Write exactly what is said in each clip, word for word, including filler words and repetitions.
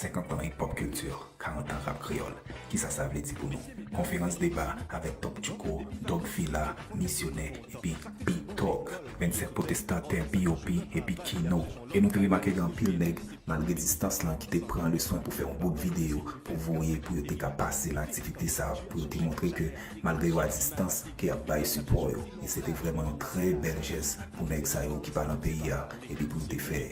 Cinquante ans hip-hop culture, quarante ans rap kreyòl. Kisa sa vle di pou nou? Konferans deba avèk Top Tchouko, Dog Fila, Misyonè, epi Big Talk. Vennsenk pwotestatè, B O P, epi Kino. E nou te remake gen anpil nèg, malgre distans lan, ki te pran le swen pou fè yon bout videyo pou voye, pou yo te ka pase nan aktivite sa, pou yo te montre ke malgre yo a distans, ke y ap bay sipò yo. E se te vrèman yon trè bèl jès pou nèg sa yo ki pa nan peyi a, epi pou yo te fè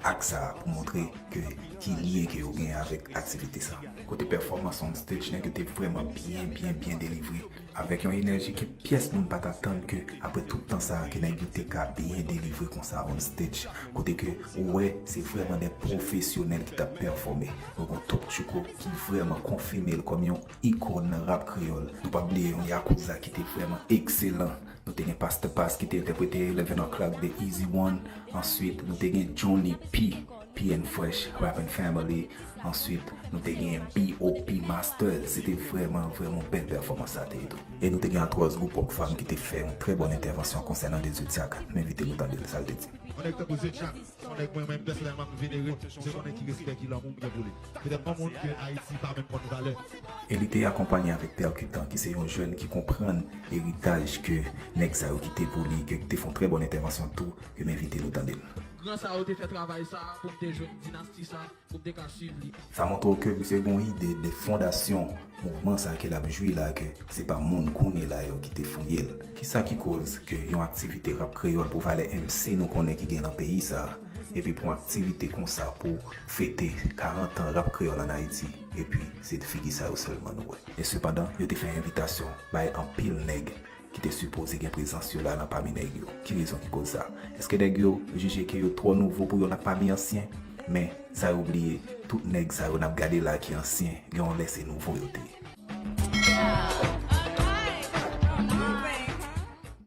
ak sa pou montre ke ki lyen ke yo gen avèk aktivite sa. Kote pèfòmans on stage, nèg yo te vrèman byen, byen, byen delivre, avèk yon enèji ke pyès moun pa t atann ke apre tout tan sa ke nèg yo te ka byen delivre konsa on stage. Kote ke ou wè se vrèman de pwofesyonèl ki t ap pèfòme. Nou gon Top Tchouko ki vrèman konfime l kòm yon ikòn nan rap kreyòl. Nou pa bliye yon Yakuza ki te vrèman ekselan. Nou te gen Pastor Pass ki te entèprete Eleven O'Clock de Easy One. Answit, nou te gen Johnny P, P and Fresh, Rappin' Family. Answit, nou te gen B O P Masters. Se te vrèman, vrèman bèl pèfòmans sa te ye tou. E nou te gen Atroz Group Rock Fam ki te fè yon trè bòn entèvansyon konsènan de Zodiak. M envite nou tande l, sa l te di. On nèg tankou Zodiak, on nèg mwen menm pèsonèlman m venere, se konnen ki respè, ki lanmou m gen pou li. Petèt on moun ke Ayiti pa menm konn valè. E li te akonpanye avèk Percutant, ki se yon jèn ki konprann eritaj ke nèg sa yo kite pou li, ke te fè yon trè bòn entèvansyon tou, ke m envite nou tande l. Gran sa yo te fè travay sa pou m te jwenn dinasti sa, pou m te ka swiv li. Sa montre w ke misye gen yon ide de fondasyon mouvman sa ke l ap jwi la, ke se pa moun kounye la yo ki te fouye l. Kisa ki koz ke yon aktivite rap kreyòl pou valè M C nou konnen ki gen nan peyi sa, epi pou yon aktivite konsa pou fete karant an rap kreyòl ann Ayiti, epi se figi sa yo sèlman nou wè. E sepandan, yo te fè envitasyon bay anpil nèg ki te sipoze gen prezans yo la nan pami nèg yo. Ki rezon ki koz sa? Èske nèg yo jije ke yo twò nouvo pou yo nan pami ansyen? Men, sa yo bliye, tout nèg sa yo n ap gade la ki ansyen, gen yon lè se nouvo yo te ye.